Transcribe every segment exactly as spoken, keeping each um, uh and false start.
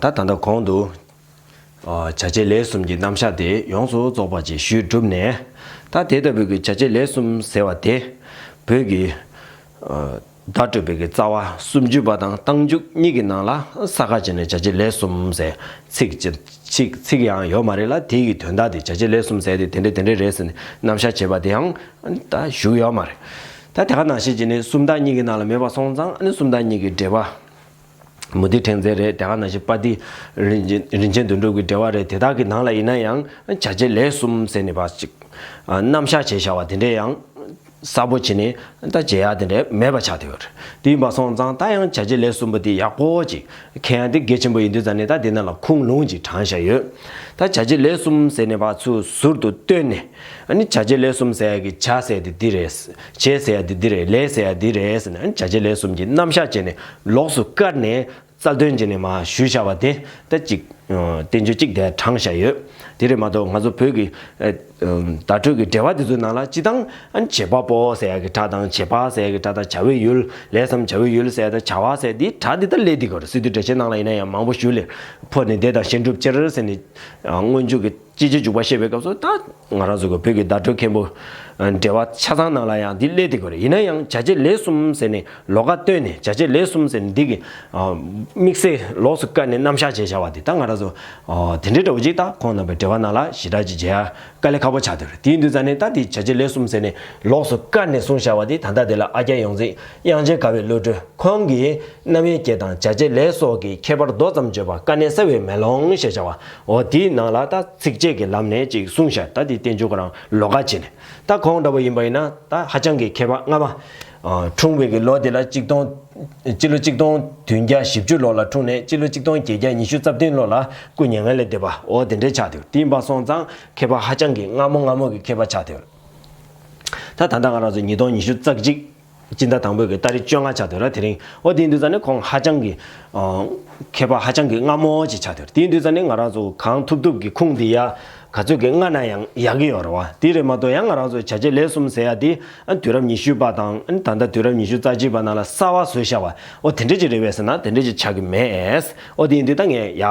ད་ད་ལྟ་གོང་དུ་ཨ་བྱ་བྱེད་ལས་གསུམ་གྱི་རྣམ་གཞག་དེ་ཡོངས་སུ་རྫོགས་པ་ཅིག་ཞུས་གྲུབ་ནས། ད་དེ་ལྟ་བུའི་གི་བྱ་བྱེད་ལས་གསུམ་ཟེར་བ་དེ་བོད་ཀྱི་ཨ་བརྡ་སྤྲོད་པའི་གི་རྩ་བ་སུམ་ཅུ་པ་དང་རྟགས་འཇུག་གཉིས་ཀྱི་ནང་ལ་ས་ཁ་བྱས་ནས་བྱ་བྱེད་ལས་གསུམ་ཟེར་ཚིག་ཅིག་ཚིག་ཚིག་ཡང་ཡོད་མ་རེད་ལ། དེ་ཡི་དོན་དག་དེ་བྱ་བྱེད་ལས་གསུམ་ཟེར་དེ་དེ་འདྲ་དེ་འདྲ་རེད་ཟེར་ནས་རྣམ་གཞག་བྱས་པ་དེ་ཡང་ད་ཞུགས་ཡོད་མ་རེད། ད་དེ་ག་ནང་བཞིན་བྱས་ནས་སུམ་རྟགས་གཉིས་ཀྱི་ནང་ལ་མེད་པ་སོང་ཙང་། ཨ་ནི་སུམ་རྟགས་གཉིས་ཀྱི་འགྲེལ་པ་མུ་སྟེགས་ཕྲེང་མཛེས་རེད། དེ་ག་ནང་བཞིན་དཔལ་ལྡན་རིན་ཆེན་རིན་ཆེན་དོན་གྲུབ་ཀྱི་འགྲེལ་པ་རེད། དེ་དག་གི་ནང་ལ་ཡིན་ན་ཡང་བྱ་བྱེད་ལས་གསུམ་ཟེར་ནས་པ་ཅིག་རྣམ་གཞག་བྱས་བཞག་པ་དེ་འདྲས་ཡང་གསལ་པོ་བྱས་ནས་ད་མཇལ་ཡག་དེ་འདྲས་མེད་པ་ཆགས་བསྡད་ཡོད་རེད། དེ་ཡིན་པ་སོང་ཙང་ད་ཡང་བྱ་བྱེད་ལས་གསུམ་པོ་དེ་ཡག་པོ་ཅིག་མཁྱེན་ཡག་དེ་གལ་ཆེན་པོ་ཡིན་དུས་ཙང་ནས། ད་དེ་ནང་ལ་ཁུངས་ལུང་ཅིག་དྲངས་བཞག་ཡོད། ད་བྱ་བྱེད་ལས་གསུམ་ཟེར་ནས་པ་ཚུར་ཟུར་དུ་བཏོན་ནས། ཨ་ནི་བྱ་བྱེད་ལས་གསུམ་ཟེར་ཡག་གི་བྱ་ཟེར་ཡག་དེ་འདི་རེད། བྱེད་ཟེར་ཡག་དེ་འདི་རེད། ལས་ཟེར་ཡག་འདི་རེད་ཟེར་ནས། ཨ་ནི་བྱ་བྱེད་ལས་གསུམ་གྱི་རྣམ་གཞག་བྱས་ནས་ལོགས་སུ་བཀར་ནས་རྩལ་འདོན་བྱས་ནས་མར་ཞུས་བཞག་པ་དེ་ད་ཅིག་ཨ་བསྟན་བཅོས་གཅིག་དེ་དྲངས་བཞག་ཡོད། དེ་རེད་མ་གཏོགས་ང་ཚོ་བོད་ཀྱི་ཨ་ཨ་བརྡ་སྤྲོད་ཀྱི་འགྲེལ་པ་དེ་ཚོའི་ནང་ལ་སྤྱིར་བཏང་ཨ་ནི་བྱེད་པ་པོ་ཟེར་ཡག་གི་སྒྲ་དང་། བྱེད་པ་ཟེར་ཡག་གི་སྒྲ་དང་། བྱ་བའི་ཡུལ། ལས་སམ་བྱ་བའི་ཡུལ་ཟེར་ཡག་དང་། བྱ་བ་ཟེར་ཡག་དེའི་སྒྲ་དེ་ད་སླེབས་བསྡད་ཀྱི་ཡོད་རེད། སི་ཏུ་འགྲེལ་ཆེན་ནང་ལ་ཡིན་ན་ཡང་མང་པོ་ཞུས་ལེ། ཕོ་ནི་འདས་དང་གཞན་སྒྲུབ་ཕྱིར་ཟེར་ནས། ཨ་སྔོན་འཇུག་གི་སྤྱི་བྱེ་འཇུག་པ་བཤད་པའི་སྐབས་སུ་ད་ང་རང་ཚོ་གི་བོད་ཀྱི་བརྡ་སྤྲོད་མཁན་པོ་ཨ་འགྲེལ་པ་ཆ་ཚང་ནང་ལ་ཡང་འདི་སླེབས་བསྡད་ཀྱི་ཡོད་རེད། ཡིན་ན་ཡང་བྱ་བྱེད་ལས་གསུམ་ཟེར་ནས་ལོགས་ཀ་བཏོན་ནས། བྱ་བྱེད་ལས་གསུམ་ཟེར་ནས་འདི་གི་ཨ་དམིགས་བསལ་ལོགས་སུ་བཀར་ནས་རྣམ་གཞག་བྱས་བཞག་པ་དེ་ད་ང་རང་ཚོ་ཨ་དེ་འདྲའི་འདྲ་བོ་ཅིག་ད་ཁོང་རྣམ་པའི་འགྲེལ་པ་ནང་ལ་ཞེ་དྲག་ཅིག་མཇལ་ཡག་དཀའ་ལས་ཁག་པོ་ཆགས་བསྡད་ཡོད་རེད། དེ་ཡིན་དུས་ཙང་ནས་ད་འདི་བྱ་བྱེད་ལས་གསུམ་ཟེར་ནས་ལོགས་སུ་བཀར་ནས་གསུངས་བཞག་པ་དེ་ད་ལྟ་དེ་ལ་ཨ་ཀྱཱ་ཡོངས་འཛིན་དབྱངས་ཅན་དགའ་བའི་བློ་གྲོས་ཁོང་གིས་རྣམ་དབྱེ་བརྒྱད་དང་བྱ་བྱེད་ལས་སོགས་ཀྱི་ཁྱད་པར་མདོ་ཙམ་བརྗོད་པ་དཀའ་གནད་གསལ་བའི་མེ་ལོང་ཞེས་བྱ་བ། འོ་དེའི་ནང་ལ་ད་ཚིགས་བཅད་ཀྱི་ལམ་ནས་ཅིག་གསུངས་བཞག། ད་དེ་བསྟན་བཅོས་ཁོ་རང་ལོགས་ཀ་བྱས་ནས། ད་ཁོང་འདྲ་པོ་ཡིན་པ་ཡིན་ན་ད་ཧ་ཅང་གི་མཁས་པ་སྔ་མ། ཨ་འཁྲུངས་པའི་གི་ལོ་དེ་ལ་གཅིག་སྟོང་། སྤྱི་ལོ་གཅིག་སྟོང་བདུན་བརྒྱ་བཞི་བཅུ་ལོ་ལ་འཁྲུངས་ནས། སྤྱི་ལོ་གཅིག་སྟོང་བརྒྱད་བརྒྱ་ཉི་ཤུ་རྩ་བདུན་ལོ་ལ་སྐུ་མྱ་ངན་ལས་འདས་པ། འོ་དེ་འདྲའི་ཆགས་བསྡད་ཡོད། དེ་ཡིན་པ་སོང་ཙང་མཁས་པ་ཧ་ཅང་གི་སྔ་མོ་སྔ་མོ་གི་མཁས་པ་ཆགས་བསྡད་ཡོད། ད་ད་ལྟ་ང་རང་ཚོ་ཉིས་སྟོང་ཉི་ཤུ་རྩ་གཅིག་སྤྱི་ཟླ་དང་པོའི་གི་ཏ་རིག་བཅོ་ལྔ་ཆགས་བསྡད་ཡོད་ར། དེ་རིང་འོ་དེ་ཡིན་དུས་ཙང་ནས་ཁོང་ཧ་ཅང་གི་ཨ་མཁས་པ་ཧ་ཅང་གི་སྔ་མོ་ཅིག་ཆགས་བསྡད་ཡོད་རེད། དེ་ཡིན་དུས་ཙང་ནས་ང་རང་ཚོ་གང་ཐུབ་ཐུབ་ཀྱིས་ཁུངས་འདི་ཡ་ག་ཚོད་ཀྱིས་མངགས་ན་ཡང་ཡག་གི་ཡོད་རེད་བ། དེ་རེད་མ་གཏོགས་ཡང་ང་རང་ཚོ་བྱ་བྱེད་ལས་གསུམ་ཟེར་ཡ་དེ་ཨ་དུས་རབས་ཉི་ཤུ་པ་དང་། ཨ་ད་ལྟ་དུས་རབས་ཉི་ཤུ་རྩ་གཅིག་པ་ནང་ལ་གསར་བ་བཟོས་བཞག་པ། འོ་དེ་འདྲ་ཅིག་རེད་པས་ཟེར་ན་དེ་འདྲ་ཅིག་ཆགས་ཀྱི་མེད། འོ་དེ་ཡིན་དུས་ད་ངས་ཡ།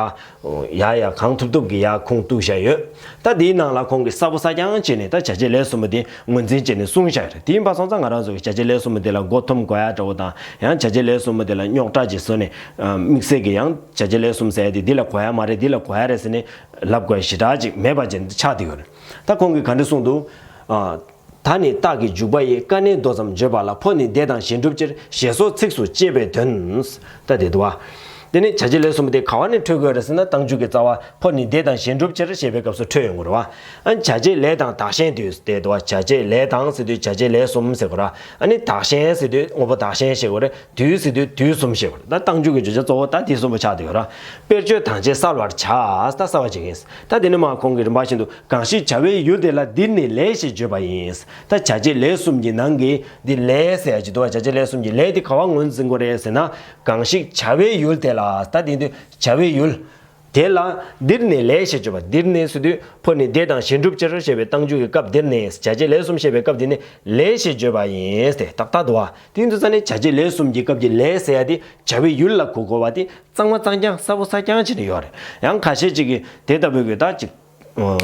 ཡ་ཡ་གང་ཐུབ་ཐུབ་ཀྱིས་ཡ་ཁུངས་གཏུགས་བཞག་ཡོད། ད་དེའི་ནང་ལ་ཁོང་གིས་གསལ་པོ་གསལ་རྐྱང་བྱས་ནས་ད་བྱ་བྱེད་ལས་གསུམ་པོ་དེ་ངོས་འཛིན་བྱས་ནས་གསུངས་བཞག་ཡོད་རེད། དེ་ཡིན་པ་སོང་ཙང་ང་རང་ཚོ་གི་བྱ་བྱེད་ལས་གསུམ་པོ་དེ་ལ་མགོ་འཐོམ་དགོས་ཡ་འདྲ་བོ་དང་། ཡང་བྱ་བྱེད་ལས་གསུམ་པོ་དེ་ལ་རྙོག་དྲ་ཅིག་བཟོས་ནས་ཨ་དམིགས་བསལ་གྱི་ཡང་བྱ་བྱེད་ལས་གསུམ་ཟེར་ཡ་དེ་འདི་ལ་གོ་ཡ་མ་རེད། འདི་ལ་གོ་ཡ་རེད་ཟེར་ནས་ལབ་དགོས་ཡ་ཞེ་དྲག་ཅིག་མེད་པ་ཅིག་ཆགས་བསྡད་ཡོད་རེད། ད་ཁོང་གིས་ག་འདྲ་གསུངས་འདུག། ཨ། ད་ནི་རྟགས་ཀྱི་འཇུག་པ་ཡི། དཀའ་གནད་མདོ་ཙམ་བརྗོད་པ་ལ། ཕོ་ནི་འདས་དང་གཞན་སྒྲུབ་ཕྱིར། ཞེས་སོགས་ཚིགས་སུ་བཅད་པའི་དོན། ད་དེ་འདུག་བ། དེ་ནི་བྱ་བྱེད་ལས་གསུམ་པོ་དེ་ག་བ་ནས་འཕྲོད་དགོས་རེད་ཟེར་ན། རྟགས་འཇུག་གི་རྩ་བ་ཕོ་ནི་འདས་དང་གཞན་སྒྲུབ་ཕྱིར་ཞེས་པའི་སྐབས་སུ་འཕྲོད་ཡོང་གི་རེད་བ། ཨ་བྱ་བྱེད་ལས་དང་བདག་གཞན་དུས་དེ་འདུག་བ། བྱ་བྱེད་ལས་དང་ཟེར་དུས་བྱ་བྱེད་ལས་གསུམ་ཟེར་དགོས་ར། ཨ་ནི་བདག་གཞན་ཟེར་དུས་དངོས་པོ་བདག་གཞན་ཞེས་དགོས་རེད། དུས་ཟེར་དུས་དུས་གསུམ་ཞེས་དགོས་རེད། ད་རྟགས་འཇུག་གི་བརྗོད་བྱ་གཙོ་བོ་ད་དེ་གསུམ་པོ་ཆགས་བསྡད་ཡོད་ར། དཔེར་བརྗོད་དང་བཅས་གསལ་བར་བྱ། ད་གསལ་བ་བྱེད་ཀྱི་ཡིན། ད་དེ་ནི་མ་ཁོང་གིས་རིམ་པ་བཞིན་དུ། གང་ཞིག་བྱ་བའི་ཡུལ་དེ་ལ་འདིར་ནི་ལས་ཞེས་བརྗོད་པ་ཡིན། ད་བྱ་བྱེད་ལས་གསུམ་གྱི་ནང་གི་འདི་ལས་ཟེར་ཡ་ཅིག་འདུག་བ། བྱ་བྱེད་ལས་གསུམ་གྱི་ལས་དེ་ག་བ་ངོས་འཛིན་དགོས་རེད་ཟེར་ན། གང་ཞིག་བྱ་བའི་ཡུལ་དེ་ལ། ད་དེ་དུས་བྱ་བའི་ཡུལ་དེ་ལ་འདིར་ནི་ལས་ཞེས་བརྗོད་པ། འདིར་ནི་ཟེར་དུས་ཕོ་ནི་འདས་དང་གཞན་སྒྲུབ་ཕྱིར་ཞེས་པའི་རྟགས་འཇུག་གི་སྐབས་འདིར་ནི། བྱ་བྱེད་ལས་གསུམ་ཞེས་པའི་སྐབས་འདི་ནི་ལས་ཞེས་བརྗོད་པ་ཡིན་ཏེ། ཏག་ཏག་འདུག་བ། དེ་དུས་ཙ་ནི་བྱ་བྱེད་ལས་གསུམ་གྱི་སྐབས་ཀྱི་ལས་ཟེར་ཡ་དེ་བྱ་བའི་ཡུལ་ལ་གོ་དགོས་པ་དེ་གཙང་མ་གཙང་རྐྱང་གསལ་པོ་གསལ་རྐྱང་བྱས་ནས་ཡོད་རེད། ཡང་ཁ་ཤས་ཅིག་གིས་དེ་ལྟ་བུའི་གི་ད་ཅིག་ཨ་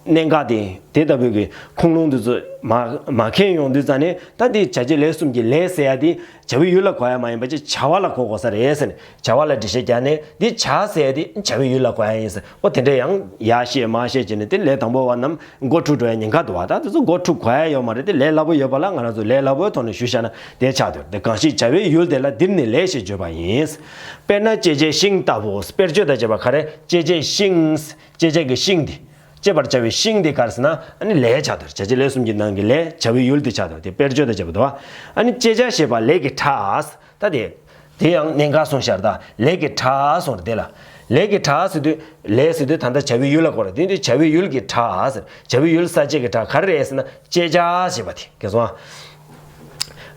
གནད་འགག་དེ་དེ་ལྟ་བུའི་གི་ཁུངས་ལུང་དེ་ཚོ་མ་མ་མཁྱེན་ཡོང་དུས་ཙ་ནས། ད་དེ་བྱ་བྱེད་ལས་གསུམ་གྱི་ལས་ཟེར་ཡ་དེ་བྱ་བའི་ཡུལ་ལ་གོ་ཡ་མ་ཡིན་པ་ཅིག་བྱ་བ་ལ་གོ་དགོས་ས་རེད་ཟེར་ནས། བྱ་བ་ལ་འགྲེལ་བཤད་བརྒྱབ་ནས། འདི་བྱ་ཟེར་ཡ་དེ་བྱ་བའི་ཡུལ་ལ་གོ་ཡ་ཡིན་ཟེར། འོ་དེ་འདྲ་ཡང་ཡར་བཤད་མར་བཤད་བྱས་ནས། དེ་ལས་དང་པོ་བ་རྣམས་མགོ་འཁྲུག་འགྲོ་ཡ་ཉེན་ཁ་འདུག་བ། ད་དེ་ཚོ་མགོ་འཁྲུག་གོ་ཡ་ཡོད་མ་རེད། དེ་ལས་སླ་པོ་ཡོད་པ་ལ་ང་རང་ཚོ་ལས་སླ་པོའི་ཐོག་ནས་ཞུས་བཞག་ན་དེ་ཆགས་འདུག། དེ་གང་ཞིག་བྱ་བའི་ཡུལ་དེ་ལ་འདིར་ནི་ལས་ཞེས་བརྗོད་པ་ཡིན། དཔེར་ན་བཅད་བྱའི་ཤིང་ལྟ་བུ། དཔེར་བརྗོད་དང་བཅས་པ་ག་རེ། བཅད་བྱའི་ཤིང་། བཅད་བྱ་གི་ཤིང་དེ། བཅད་པར་བྱ་བའི་ཤིང་དེ་ག་རེ་ཟེར་ན། ཨ་ནི་ལས་ཆགས་འདུག། བྱ་བྱེད་ལས་གསུམ་གྱི་ནང་གི་ལས་བྱ་བའི་ཡུལ་དེ་ཆགས་འདུག། དེ་དཔེར་བརྗོད་དང་བཅས་པ་འདུག། ཨ་ནི་བཅད་བྱ་ཞེས་པ་ལས་ཀྱི་སྒྲ། ད་དེ། དེ་ཡང་གནད་འགག་གསུངས་ཤར། ད་ལས་ཀྱི་སྒྲ་གསུངས་རེད། དེ་ལ་ལས་ཀྱི་སྒྲ་ཟེར་དུས། ལས་ཟེར་དུས་ད་ལྟ་བྱ་བའི་ཡུལ་ལ་གོ་རེད། དེ་དུས་བྱ་བའི་ཡུལ་གྱི་སྒྲ་ཟེར། བྱ་བའི་ཡུལ་གསལ་བྱེད་ཀྱི་སྒྲ་ག་རེ་རེད་ཟེར་ན། བཅད་བྱ་ཞེས་པ་དེ། གལ་སོང་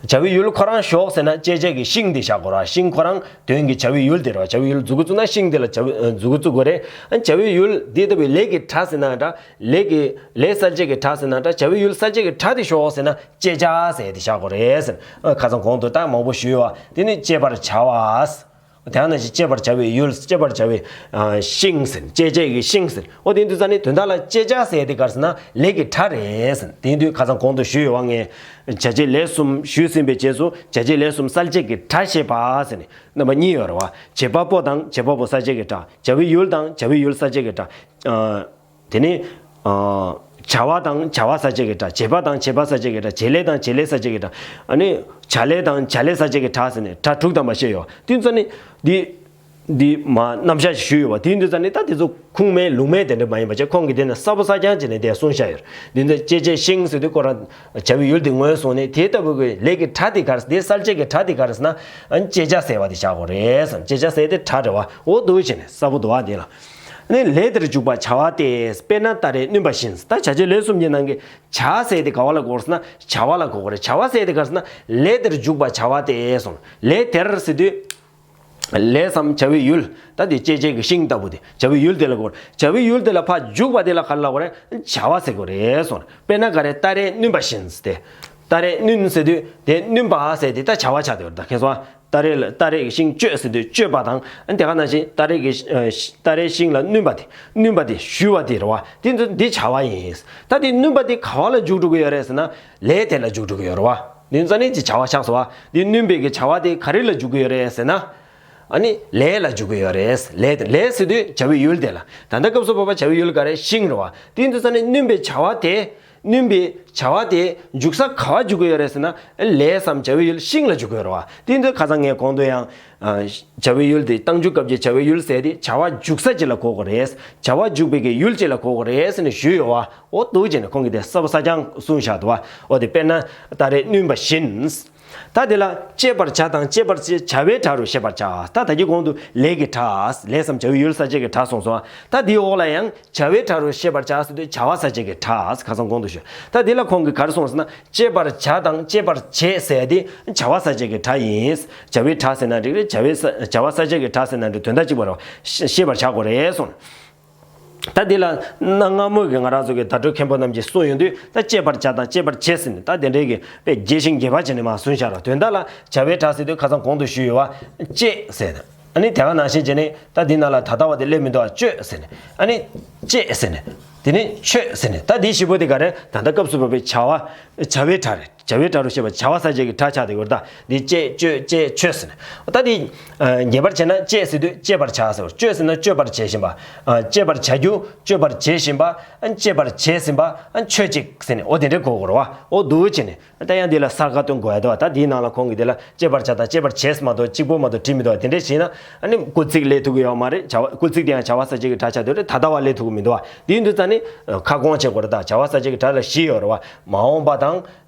ཨ། བྱ་བའི་ཡུལ་ཁོ་རང་ཞོག་ཟེར་ན་བཅད་བྱ་གི་ཤིང་དེ་བཞག་དགོས་ར། ཤིང་ཁོ་རང་དོན་གྱི་བྱ་བའི་ཡུལ་དེ་རེད་བ། བྱ་བའི་ཡུལ་མཛུ་གུ་བཙུགས་ན་ཤིང་དེ་ལ་བྱ་བའི་ཨ་མཛུ་གུ་བཙུགས་དགོས་རེད། ཨ་བྱ་བའི་ཡུལ་འདི་ལྟ་བུའི་ལས་ཀྱི་སྒྲ་ཟེར་ན་འདྲ། ལས་ཀྱི་ལས་གསལ་བྱེད་ཀྱི་སྒྲ་ཟེར་ན་འདྲ། བྱ་བའི་ཡུལ་གསལ་བྱེད་ཀྱི་སྒྲ་དེ་ཞོག་ཟེར་ན་བཅད་བྱ་ཟེར་དེ་བཞག་དགོས་རེད་ཟེར། ཨ་ཁ་སང་གོང་དུ་ད་མང་པོ་ཞུས་ཡོད་བ། དེ་ནི་བཅད་པར་བྱ་བ། དེ་ཡང་ན་ཞིག་བཅད་པར་བྱ་བའི་ཡུལ། བཅད་པར་བྱ་བའི་ཨ་ཤིང་ཟེར། བཅད་བྱེད་ཀྱི་ཤིང་ཟེར། འོ་དེ་འདུག་ས་ནི་དོན་དག་ལ་བཅད་བྱ་ཟེར་དེ་ག་རེ་ཟེར་ན་ལས་ཀྱི་སྒྲ་རེད་ཟེར། དེ་འདུག་ཁ་སང་གོང་དུ་ཞུས་ཡོད་བ། ངས་བྱ་བྱེད་ལས་གསུམ་ཞུས་ཟིན་པའི་རྗེས་སུ་བྱ་བྱེད་ལས་གསུམ་གསལ་བྱེད་ཀྱི་སྒྲ་ཞེས་པ་ཟེར་ནས་རྣམ་པ་གཉིས་ཡོད་རེད་བ། བྱེད་པ་པོ་དང་བྱེད་པ་པོ་གསལ་བྱེད་ཀྱི་སྒྲ། བྱ་བའི་ཡུལ་དང་བྱ་བའི་ཡུལ་གསལ་བྱེད་ཀྱི་སྒྲ། ཨ། དེ་ནི། ཨ། བྱ་བ་དང་བྱ་བ་གསལ་བྱེད་ཀྱི་སྒྲ། བྱེད་པ་དང་བྱེད་པ་གསལ་བྱེད་ཀྱི་སྒྲ། བྱེད་ལས་དང་བྱེད་ལས་གསལ་བྱེད་ཀྱི་སྒྲ། ཨ་ནི། བྱ་ལས་དང་བྱ་ལས་གསལ་བྱེད་ཀྱི་སྒྲ་ཟེར་ནས་སྒྲ་དྲུག་དམ་པ་བཤད་ཡོད། དེ་ཚོ་ནི། འདི། འདི་མ་རྣམ་གཞག་ཞུས་ཡོད་པ། དེ་འདི་ཚོ་ནི་ད་དེ་ཚོ་ཁུངས་མེད་ལུང་མེད་དེ་འདྲ་མ་ཡིན་པ་བྱས། ཁོང་གིས་དེ་ནི་གསལ་པོ་གསལ་རྐྱང་བྱས་ནས་དེ་གསུངས་བཞག་ཡོད། འདི་ཚོ་བཅད་བྱེད་ཤིང་ཟེར་དུས་ཁོ་རང་བྱ་བའི་ཡུལ་དེ་ངོས་བཟུང་ནས་དེ་ལྟ་བུ་གི་ལས་ཀྱི་སྒྲ་དེ་ག་རེ། དེ་གསལ་བྱེད་ཀྱི་སྒྲ་དེ་ག་རེ་ཟེར་ན། ཨ་ནི་བཅད་བྱ་ཟེར་བ་དེ་བཞག་དགོས་རེད་ཟེར། བཅད་བྱ་ཟེར་དེ་སྒྲ་རེད་བ། འོ་འདུག་བྱས་ནས་གསལ་པོ་འདུག་བ། འདི་ལ། ནི་ལས་དེར་འཇུག་པ་བྱ་བ་སྟེ། དཔེར་ན་སྟ་རེས་བསྣུན་པ་བཞིན། ད་བྱ་བྱེད་ལས་གསུམ་གྱི་ནང་གི་བྱ་ཟེར་དེ་ག་བ་ལ་གོ་དགོས་ཟེར་ན་བྱ་བ་ལ་གོ་དགོས་རེད། བྱ་བ་ཟེར་དེ་ག་རེ་ཟེར་ན་ལས་དེར་འཇུག་པ་བྱ་བ་སྟེ་གསུངས། ལས་དེར་ཟེར་དུས། ལས་སམ་བྱ་བའི་ཡུལ། ད་དེ་བཅད་བྱེད་ཀྱི་ཤིང་ལྟ་བུ་དེ་བྱ་བའི་ཡུལ་དེ་ལ་གོ་དགོས་རེད། བྱ་བའི་ཡུལ་དེ་ལ་ཕར་འཇུག་པ་དེ་ལ་ག་རེ་ལབ་དགོས་རེད། བྱ་བ་ཟེར་དགོས་རེད་གསུངས། དཔེར་ན་ག་རེ། སྟ་རེས་བསྣུན་པ་བཞིན་ཟེར་ཏེ། སྟ་རེས་བསྣུན་ཟེར་དུས་དེ་བསྣུན་པ་ཟེར་དེ་ད་བྱ་བ་ཆགས་བསྡད་ཡོད་རེད། ད་མཁྱེན་སོང་ཨ། སྟ་རེ་ལ། སྟ་རེ་གི་ཤིང་གཅོད་ཟེར་དུས་གཅོད་པ་དང་། ཨ། དེ་ག་ནང་བཞིན་སྟ་རེ་གི། ཨ། སྟ་རེ་ཤིང་ལ་བསྣུན་པ་དེ། བསྣུན་པ་དེ་ཞུ་བ་དེ་རེད་བ། དེ་ཚོ་འདི་བྱ་བ་ཡིན། ད་དེ་བསྣུན་པ་དེ་ག་བ་ལ་འཇུག་འགྲོ་གི་ཡོད་རེད་ཟེར་ན། ལས་དེ་ལ་འཇུག་འགྲོ་གི་ཡོད་རེད་བ། དེ་ཚོ་ནི་ཅི་བྱ་བ་ཆགས་སོང་བ། དེ་བསྣུན་པའི་གི་བྱ་བ་དེ་ག་རེ་ལ་འཇུག་གི་ཡོད་རེད་ཟེར་ན། ཨ་ནི་ལས་ལ་འཇུག་གི་ཡོད་རེད། ལས་དེ། ལས་ཟེར་དུས་བྱ་བའི་ཡུལ་དེ་ལ། ད་ལྟ་སྐབས་སུ་བབ་པ་བྱ་བའི་ཡུལ་ག་རེ། ཤིང་རེད་བ། དེ་ཚོ་ནི་བསྣུན་པའི་བྱ་བ་དེ། བསྣུན་པའི་བྱ་བ་དེ་འཇུག་ས་ག་བ་འཇུག་གི་ཡོད་རེད་ཟེར་ན། ལས་སམ་བྱ་བའི་ཡུལ་ཤིང་ལ་འཇུག་གི་ཡོད་རེད་བ། དེ་འདི་ཁ་སང་ངས་གོང་དུ་ཡང་། ཨ། བྱ་བའི་ཡུལ་དེ་རྟགས་འཇུག་སྐབས་ཀྱི་བྱ་བའི་ཡུལ་ཟེར་དེ་བྱ་བ་འཇུག་ས་ཅིག་ལ་གོ་དགོས་རེད། བྱ་བ་འཇུག་པའི་གི་ཡུལ་ཅིག་ལ་གོ་དགོས་རེད་ཟེར་ནས་ཞུས་ཡོད་བ། འོ་འདུག་བྱས་ནས་ཁོང་གིས་དེ་གསལ་པོ་གསལ་རྐྱང་གསུངས་བཞག་འདུག་བ། འོ་དེ་དཔེར་ན་སྟ་རེས་བསྣུན་པ་བཞིན། ད་དེ་ལ་བཅད་པར་བྱ་དང་བཅད་པར་བྱེད་བྱ་བའི་སྒྲ་རུ་ཤེས་པར་བྱ། ད་ད་གིན་གོང་དུ་ལས་ཀྱི་སྒྲ། ལས་སམ་བྱ་བའི་ཡུལ་གསལ་བྱེད་ཀྱི་སྒྲ་གསུངས་སོང་། ད་དེའི་འོག་ལ་ཡང་བྱ་བའི་སྒྲ་རུ་ཤེས་པར་བྱ་ཟེར་དུས་བྱ་བ་གསལ་བྱེད་ཀྱི་སྒྲ། ཁ་སང་གོང་དུ་ཞུས། ད་དེ་ལ་ཁོང་གིས་ག་རེ་གསུངས་ཟེར་ན། བཅད་པར་བྱ་དང་བཅད་པར་བྱེད་ཟེར་དེ་བྱ་བ་གསལ་བྱེད་ཀྱི་སྒྲ་ཡིན། བྱ་བའི་སྒྲ་ཟེར་ན་འགྲིག་རེད། བྱ་བའི་ས། བྱ་བ་གསལ་བྱེད་ཀྱི་སྒྲ་ཟེར་ན་འགྲིག་དོན་དག་གཅིག་པ་རེད་བ། ཤེས་པར་བྱ་དགོས་རེད་གསུངས། ད་འདི་ལ་གནའ་སྔ་མོ་གི་ང་རང་ཚོ་གི་བརྡ་སྤྲོད་མཁན་པོ་རྣམས་ཀྱིས་གསུངས་ཡོང་དུས། ད་བཅད་པར་བྱ་དང་བཅད་པར་བྱེད་ཟེར་ནས་ད་དེ་འདྲའི་གི་དཔེ་རྒྱས་ཤིང་རྒྱས་པ་བྱས་ནས་མར་གསུངས་བཞག་ར། དོན་དག་ལ་བྱ་བའི་སྒྲ་ཟེར་དུས་ཁ་སང་གོང་དུ་ཞུས་ཡོད་བ། བཅད་ཟེར་ནས། ཨ་ནི་དེ་ག་ནང་བཞིན་བྱས་ནས་ད་འདི་ནང་ལ་ད་ལྟ་བ་དེ་སླེབས་མི་འདུག་བ། གཅོད་ཟེར་ནས། ཨ་ནི་བཅད་ཟེར་ནས། དེ་ནས་ཆོད་ཟེར་ནས། ད་འདི་བཞི་པོ་དེ་ག་རེ། ད་ལྟ་སྐབས་སུ་བབ་པའི་བྱ་བ། བྱ་བའི་སྒྲ་རེད། བྱ་བའི་སྒྲ་རུ་ཤེས་པ་བྱ་བ་གསལ་བྱེད་ཀྱི་སྒྲ་ཆགས་བསྡད་ཡོད་རེད། ད་འདི་བཅད་གཅོད་བཅད་ཆོད་ཟེར་ནས། ད་འདི། ཨ། ངེས་པར་བྱས་ན་བཅད་ཟེར་དུས་བཅད་པར་བྱ་ཟེར་བ། གཅོད་ཟེར་ན་གཅོད་པར་བྱེད་བཞིན་པ། ཨ། གཅོད་པར་བྱ་རྒྱུ། གཅོད་པར་བྱེད་བཞིན་པ། ཨ། གཅོད་པར་བྱས་ཟིན་པ། ཨ། ཆོད་ཅིག་ཟེར་ནས། འོ་དེ་འདྲའི་གོ་དགོས་རེད་བ། འོ་འདུག་བྱས་ནས། ད་ཡང་འདི་ལ་གསར་ཁ་སྟོན་དགོས་ཡ་འདུག་བ། ད་འདིའི་ནང་ལ་ཁོང་གིས་འདི་ལ་བཅད་པར་བྱ་དང་བཅད་པར་བྱས་མ་གཏོགས་གཅིག་པོ་མ་གཏོགས་བྲིས་མི་འདུག་བ། དེ་འདྲ་བྱས་ན་ཨ་ནི་སྐུལ་ཚིག་སླེབས་ཐུབ་ཀྱི་ཡོད་མ་རེད། བྱ་བ། སྐུལ་ཚིག་དེ་ཡང་བྱ་བ་གསལ་བྱེད་ཀྱི་སྒྲ་ཆགས་བསྡད་རེད། ད་ལྟ་བ་སླེབས་ཐུབ་ཀྱི་མི་འདུག་བ། དེ་ཡིན་དུས་ཙང་ནི་ཁ་སྐོང་བྱེད་དགོས་རེད། ད་བྱ་བ་གསལ་བྱེད་ཀྱི་སྒྲ་ལ་བཞི་ཡོད་རེད་བ། མ་འོངས་པ་དང་།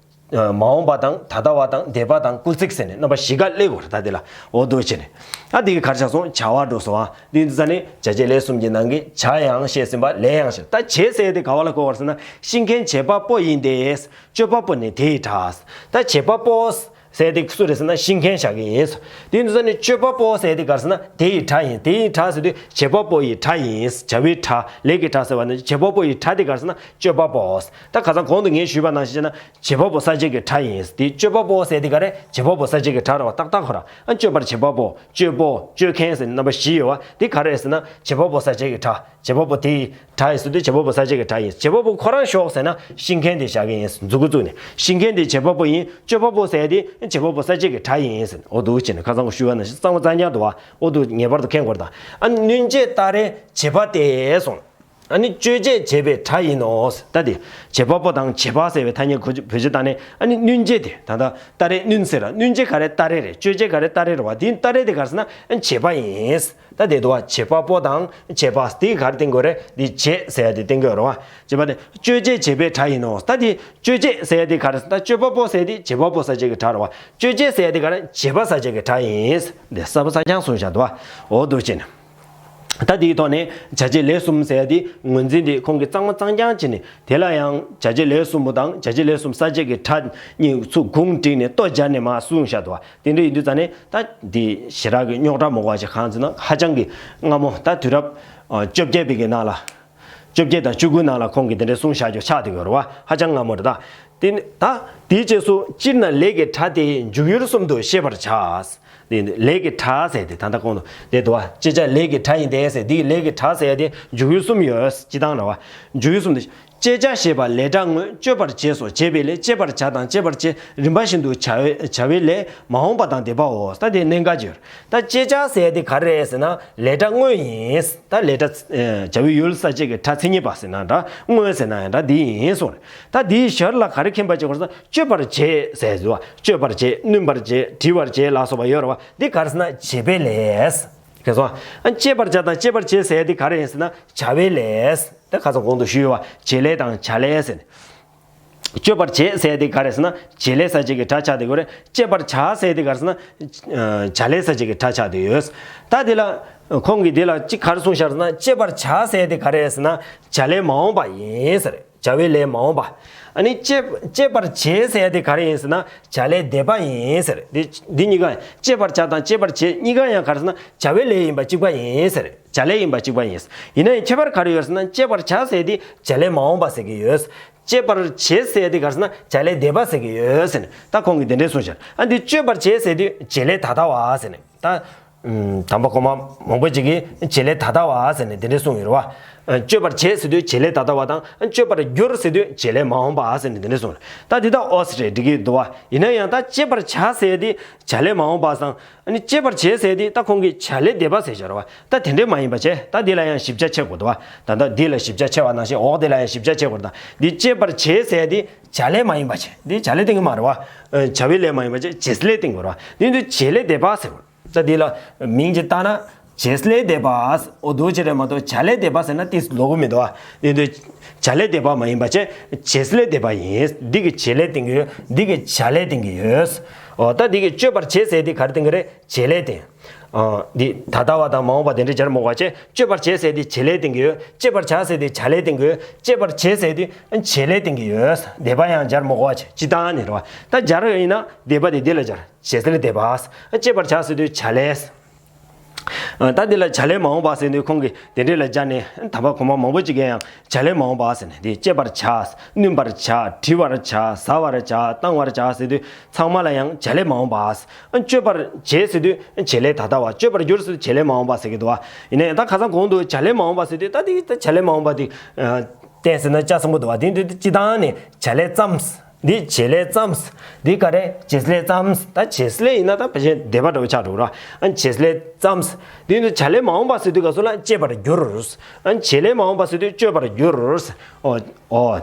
མ་འོངས་པ་དང་། ད་ལྟ་བ་དང་། འདས་པ་དང་། སྐུལ་ཚིག་ཟེར་ནས་རྣམ་པ་བཞི་ཀ་སླེབས་དགོས་རེད། ད་དེ་ལ་འོ་འདུག་བྱས་ནས། ཨ། དེ་གི་ག་རེ་ཆགས་སོང་། བྱ་བ་འགྲོ་སོང་ཨ། དེ་ཡིན་དུས་ཙང་ནི་བྱ་བྱེད་ལས་གསུམ་གྱི་ནང་གི་བྱ་ཡང་བཤད་ཟིན་པ། ལས་ཡང་བཤད། ད་བྱེད་ཟེར་དེ་ག་བ་ལ་གོ་བར་ཟེར་ན། ཤིང་མཁན་བྱེད་པ་པོ་ཡིན་ཏེ། སྤྱོད་པ་པོ་ནི་དེ་ཡི་སྒྲ། ད་བྱེད་པ་པོ་ཟེར་དེ་སུ་རེད་ཟེར་ན་ཤིང་མཁན་བཞག་གི་ཡིན། དེ་ཡིན་དུས་ཙང་ནི་སྤྱོད་པ་པོ་ཟེར་དེ་ག་རེ་ཟེར་ན་དེ་ཡི་སྒྲ་ཡིན། དེ་ཡི་སྒྲ་ཟེར་དུས་བྱེད་པ་པོ་ཡི་སྒྲ་ཡིན། བྱ་བའི་སྒྲ། ལས་ཀྱི་སྒྲ་ཟེར་བ་ནི་བྱེད་པ་པོ་ཡི་སྒྲ་དེ་ག་རེ་ཟེར་ན་སྤྱོད་པ་པོ། ད་ཁ་སང་གོང་དུ་ངས་ཞུས་པ་ནང་བཞིན་བྱས་ན་བྱེད་པ་པོ་གསལ་བྱེད་ཀྱི་སྒྲ་ཡིན། དེ་སྤྱོད་པ་པོ་ཟེར་དེ་ག་རེ། བྱེད་པ་པོ་གསལ་བྱེད་ཀྱི་སྒྲ་རེད་བ། ཏག་ཏག་ཁོ་རང་། ཨ། སྤྱོད་པར་བྱེད་པ་པོ། སྤྱོད་པོ། སྤྱོད་མཁན་ཟེར་རྣམ་པ་བཞི་ཡོད་བ། དེ་ག་རེ་ཟེར་ན་བྱེད་པ་པོ་གསལ་བྱེད་ཀྱི་སྒྲ། བྱེད་པ་པོ་དེ་ཡི་སྒྲ་ཡིན་ཟེར་དུས་བྱེད་པ་པོ་གསལ་བྱེད་ཀྱི་སྒྲ་ཡིན། བྱེད་པ་པོ་ཁོ་རང་ཞོག་ཟེར་ན་ཤིང་མཁན་དེ་བཞག་གི་ཡིན། མཛུ་གུ་བཙུགས་ནས་ཤིང་མཁན་དེ་བྱེད་པ་པོ་ཡིན། སྤྱོད་པ་པོ་ཟེར་དེ་བྱེད་པ་པོ་གསལ་བྱེད་ཀྱི་སྒྲ་ཡིན་ཟེར། འོ་འདུག་བྱས་ནས་ཁ་སང་ཞུས་པ་ནང་བཞིན་གཙང་མ་གཙང་རྐྱང་འདུག་བ། འོ་འདུག་ངེས་པར་དུ་མཁྱེན་དགོས་རེད། ད་ཨ་ནི་བསྣུན་བྱེད་སྟ་རེ་བྱེད་པ་སྟེ་གསུངས། ཨ་ནི་སྤྱོད་བྱེད་བྱེད་པའི་སྒྲ་ཡིན་ནོ། ད་དེ་བྱེད་པ་པོ་དང་བྱེད་པ་ཟེར་བའི་ཐ་སྙད་བོད་བོད་སྤྱོད་བཏང་ནས། ཨ་ནི་བསྣུན་བྱེད་དེ་ད་ལྟ་སྟ་རེ་བསྣུན་ཟེར་ར། བསྣུན་བྱེད་ག་རེ། སྟ་རེ་རེད། སྤྱོད་བྱེད་ག་རེ། སྟ་རེ་རེད་བ། དེ་སྟ་རེ་དེ་ག་རེ་ཟེར་ན་ཨ་ནི་བྱེད་པ་ཡིན། ད་དེ་འདུག་བ། བྱེད་པ་པོ་དང་བྱེད་པ་དེ་ག་རེ་བསྟན་དགོས་རེད། དེ་བྱེད་ཟེར་ཡ་དེ་བསྟན་དགོས་རེད་བ། བྱེད་པ་དེ་སྤྱོད་བྱེད་བྱེད་པའི་སྒྲ་ཡིན་ནོ། ད་དེ་སྤྱོད་བྱེད་ཟེར་ཡ་དེ་ག་རེ་ཟེར། ད་སྤྱོད་པ་པོ་ཟེར་ཡ་དེ་བྱེད་པ་པོ་གསལ་བྱེད་ཀྱི་སྒྲ་རེད་བ། སྤྱོད་བྱེད་ཟེར་ཡ་དེ་ག་རེ། བྱེད་པ་གསལ་བྱེད་ཀྱི་སྒྲ་ཡིན། དེ་གསལ་པོ་གསལ་རྐྱང་གསུངས་བཞག་འདུག་བ། འོ་འདུག་བྱས་ནས། ད་དེའི་ཐོག་ནས་བྱ་བྱེད་ལས་གསུམ་ཟེར་ཡ་དེ་ངོས་འཛིན་དེ་ཁོང་གིས་གཙང་མ་གཙང་རྐྱང་བྱས་ནས། དེ་ལ་ཡང་བྱ་བྱེད་ལས་གསུམ་པོ་དང་བྱ་བྱེད་ལས་གསུམ་གསལ་བྱེད་ཀྱི་སྒྲ་གཉིས་ཚུར་གུང་བསྒྲིགས་ནས་ལྟོ་སྦྱར་ནས་མར་གསུངས་བཞག་འདུག་བ། དེ་འདྲ་ཡིན་དུས་ཙང་ནས་ད་དེ་ཞེ་དྲག་གི་རྙོག་དྲ་མ་དགོས་པ་ཞིག་གང་ཟེར་ན། ཧ་ཅང་གི་སྔ་མོ་ད་དུས་རབས་བཅོ་བརྒྱད་པའི་གི་ནང་ལ། བཅོ་བརྒྱད་དང་བཅུ་དགུ་ནང་ལ་ཁོང་གིས་དེ་འདྲ་གསུངས་བཞག་རྒྱུ་ཆགས་བསྡད་ཡོད་རེད་བ། ཧ་ཅང་སྔ་མོ་རེད་ད། དེ་ནི་ད་དེའི་རྗེས་སུ་སྤྱིར་ན་ལས་ཀྱི་སྒྲ་དེ་འཇུག་ཡུལ་གསུམ་དུ་ཤེས་པར་བྱ། དེ་ལས་ཀྱི་གྲྭ་ཟེར་དེ་ད་ལྟ་གོང་དུ་དེ་འདུག་བ། བཅད་བྱ་ལས་ཀྱི་གྲྭ་ཡིན་ཏེ་ཟེར། འདི་ལས་ཀྱི་གྲྭ་ཟེར་དེ་འཇུག་ཡུལ་གསུམ་ཡོད། སྤྱི་དང་ར་བ། འཇུག་ཡུལ་གསུམ་དེ། བཅད་བྱ་ཞེས་པ་ལས་གྲྭ་དངོས། གཅོད་པར་བྱས་སོ། བྱས་པའི་ལས། བཅད་པར་བྱ་དང་བཅད་པར་བྱེད། རིམ་པ་བཞིན་དུ་བྱ་བའི་བྱ་བའི་ལས་མ་འོངས་པ་དང་འདས་པའོ། ད་དེ་གནད་འགག་ཅིག་ཡོད། ད་བཅད་བྱ་ཟེར་དེ་ག་རེ་རེད་ཟེར་ན་ལས་གྲྭ་དངོས་ཡིན། ད་ལས་གྲྭ་བྱ་བའི་ཡུལ་ས་བཅད་ཀྱི་གྲྭ་མཚན་ཉིད་པ་ཟེར་ན་འདྲ། དངོས་ཟེར་ན་ཡང་འདྲ། འདི་ཡིན་གསུངས་རེད། ད་འདིའི་ཞར་ལ་ག་རེ་མཁྱེན་པ་བྱེད་དགོས་ཟེར་ན། གཅོད་པར་བྱེད་ཟེར་ཟེར་བ། གཅོད་པར་བྱེད། བསྣུན་པར་བྱེད། བྲི་བར་བྱེད་ལ་སོགས་པ་ཡོད་རེད་བ། འདི་ག་རེ་ཟེར་ན་བྱེད་པའི་ལས། ག་སོ། ཨ། བཅད་པར་བྱ་དང་བཅད་པར་བྱེད་ཟེར་ཡ་འདི་ག་རེ་ཡིན་ཟེར་ན་བྱ་བའི་ལས། ད་ཁ་སང་གོང་དུ་ཞུས་ཡོད་བ། བྱེད་ལས་དང་བྱ་ལས་ཟེར་ནས། གཅོད་པར་བྱེད་ཟེར་ཡ་འདི་ག་རེ་ཟེར་ན་བྱེད་ལས་ས་བཅད་ཀྱི་སྒྲ་ཆགས་བསྡད་ཡོད་རེད། གཅད་པར་བྱ་ཟེར་ཡ་འདི་ག་རེ་ཟེར་ན་བྱ་ལས་ས་བཅད་ཀྱི་སྒྲ་ཆགས་བསྡད་ཡོད། ད་འདི་ལ་ཁོང་གིས་འདི་ལ་གཅིག་ག་རེ་གསུངས་ཤག་ཟེར་ན། གཅད་པར་བྱ་ཟེར་ཡ་འདི་ག་རེ་ཟེར་ན་བྱ་ལས་མ་འོངས་པ་ཡིན་ཟེར། བྱ་བའི་ལས་མ་འོངས་པ། ཨ་ནི་གཅད་གཅད་པར་བྱེད་ཟེར་ཡ་དེ་ག་རེ་ཡིན་ཟེར་ན་བྱ་ལས་འདས་པ་ཡིན་ཟེར། འདི་འདི་གཉིས་ཀ་གཅད་པར་བྱ་དང་བཅད་པར་བྱེད་གཉིས་ཀ་ཡང་ག་རེ་ཟེར་ན་བྱ་བའི་ལས་ཡིན་པ་གཅིག་པ་ཡིན་ཟེར། བྱ་ལས་ཡིན་པ་གཅིག་པ་ཡིན། ཡིན་ན་ཡང་ཁྱད་པར་ག་རེ་ཡོད་ཟེར་ན་གཅད་པར་བྱ་ཟེར་དེ་བྱ་ལས་མ་འོངས་པ་ཟེར་གྱི་ཡོད། གཅད་པར་བྱེད་ཟེར་དེ་ག་རེ་ཟེར་ན་བྱ་ལས་འདས་པ་ཟེར་གྱི་ཡོད་ཟེར་ནས། ད་ཁོང་གིས་དེ་འདྲས་གསུངས་ཤག་ཨ་འདི་གཅོད་པར་བྱེད་ཟེར་དུས་བྱེད་ལས་ད་ལྟ་བ་ཟེར་ནས། ད། ཨུམ། དམ་པ་གོང་མ་མང་པོ་ཅིག་གིས་བྱེད་ལས་ད་ལྟ་བ་ཟེར་ནས་དེ་འདྲས་གསུངས་ཡོད་རེད་བ། ཨ། གཅོད་པར་བྱེད་ཟེར་དུས་བྱེད་ལས་ད་ལྟ་བ་དང་། ཨ། གཅོད་པར་འགྱུར་ཟེར་དུས་བྱེད་ལས་མ་འོངས་པ་ཟེར་ནས་དེ་འདྲས་གསུངས་རེད། ད་འདི་དག་ཨོ་ཙི་རེད། འགྲིག་གི་འདུག་བ། ཡིན་ན་ཡང་ད་གཅད་པར་བྱ་ཟེར་དེ་བྱ་ལས་མ་འོངས་པ་སང་། ཨ་ནི་གཅད་པར་བྱེད་ཟེར་དེ་ད་ཁོང་གིས་བྱ་ལས་འདས་པ་ཟེར་བཞག་རེད་བ། ད་དེ་འདྲས་མ་ཡིན་པ་བྱས། ད་འདི་ལ་ཡང་ཞིབ་ཆ་ཕྱེ་དགོས་འདུག་བ། ད་ལྟ་འདི་ལ་ཞིབ་ཆ་ཕྱེ་བ་ནང་བཞིན་འོག་དེ་ལ་ཡང་ཞིབ་ཆ་ཕྱེ་དགོས་རེད། ད་འདི་གཅད་པར་བྱེད་ཟེར་དེ་བྱ་ལས་མ་ཡིན་པ་བྱས། འདི་བྱ་ལས་བསྟན་གྱི་མ་རེད་བ། ཨ། བྱ་བའི་ལས་མ་ཡིན་པ་བྱས་བྱེད་ལས་བསྟན་དགོས་རེད་བ། འདི་འདི་བྱེད་ལས་འདས་པ་ཟེར་བ། ད་འདི་ལ་མིང་ཅིག་བཏགས་ན་བྱེད་ལས་འདས་པ། འོ་འདུག་ཅེས་རེད་མ་གཏོགས་བྱ་ལས་འདས་པ་ཟེར་ན་ཏིས་ལོག་གི་མི་འདུག་བ། འདི་འདི་བྱ་ལས་འདས་པ་མ་ཡིན་པ་བྱས་བྱེད་ལས་འདས་པ་ཡིན། འདི་གི་བྱེད་ལས་བསྟན་གྱི་ཡོད། འདི་གི་བྱ་ལས་བསྟན་གྱི་ཡོད། འོ་ད་འདི་གི་གཅོད་པར་བྱེད་ཟེར་དེ་ག་རེ་བསྟན་གྱི་རེད། བྱེད་ལས་བསྟན། འོ་འདི་ད་ལྟ་བ་དང་མ་འོངས་པ་དེ་འདྲ་སྦྱར་མི་དགོས་པ་བྱས། གཅོད་པར་བྱེད་ཟེར་དེ་བྱེད་ལས་བསྟན་གྱི་ཡོད། གཅད་པར་བྱ་ཟེར་དེ་བྱ་ལས་བསྟན་གྱི་ཡོད། གཅད་པར་བྱེད་ཟེར་དེ་བྱེད་ལས་བསྟན་གྱི་ཡོད། འདས་པ་ཡང་སྦྱར་མི་དགོས་པ་བྱས། སྤྱི་བཏང་ནས་རེད་བ། ད་སྦྱར་ཡོད་ཡིན་ན་འདས་པ་དེ་འདི་ལ་སྦྱར། བྱེད་ལས་འདས་པ། གཅད་པར་བྱ་ཟེར་དུས་བྱ་ལས། ད་འདི་ལ་བྱ་ལས་མ་འོངས་པ་ཟེར་དུས་ཁོང་གིས་དེ་འདྲས་ལ་སྦྱར་ནས། དམ་པ་གོང་མ་མང་པོ་ཅིག་གིས་ཡང་བྱ་ལས་མ་འོངས་པ་ཟེར་ནས། འདི་གཅད་པར་བྱ། བསྣུན་པར་བྱ། བྲི་བར་བྱ། ཟ་བར་བྱ། བཏང་བར་བྱ་ཟེར་དུས་ཚང་མ་ལ་ཡང་བྱ་ལས་མ་འོངས་པ། གཅོད་པར་བྱེད་ཟེར་དུས་བྱེད་ལས་ད་ལྟ་བ། གཅོད་པར་འགྱུར་ཟེར་དུས་བྱེད་ལས་མ་འོངས་པ་ཟེར་གྱི་འདུག་བ། ཡིན་ན་ཡང་ད་ཁ་སང་གོང་དུ་བྱ་ལས་མ་འོངས་པ་ཟེར་དུས་ད་འདི་ད་བྱ་ལས་མ་འོངས་པ་འདི། བསྟན་ཟེར་ན་ལྕགས་སྲིན་པོ་འདུག་བ། དེ་འདི་སྤྱི་བཏང་ནས་བྱ་ལས་ཙམ། འདི་བྱེད་ལས་ཙམ། འདི་ག་རེ་བྱེད་ལས་ཙམ། ད་བྱེད་ལས་ཡིན་ན་ད་ཕལ་ཆེར་འདས་པ་འདྲ་བོ་ཆགས་འགྲོ་ར། ཨ། བྱེད་ལས་ཙམ། འདི་ནི་བྱ་ལས་མ་འོངས་པ་ཟེར་དུས་ག་སོ་ལ་གཅད་པར་འགྱུར། ཨ། བྱེད་ལས་མ་འོངས་པ་ཟེར་དུས་གཅོད་པར་འགྱུར། ཨོ་ཨོ་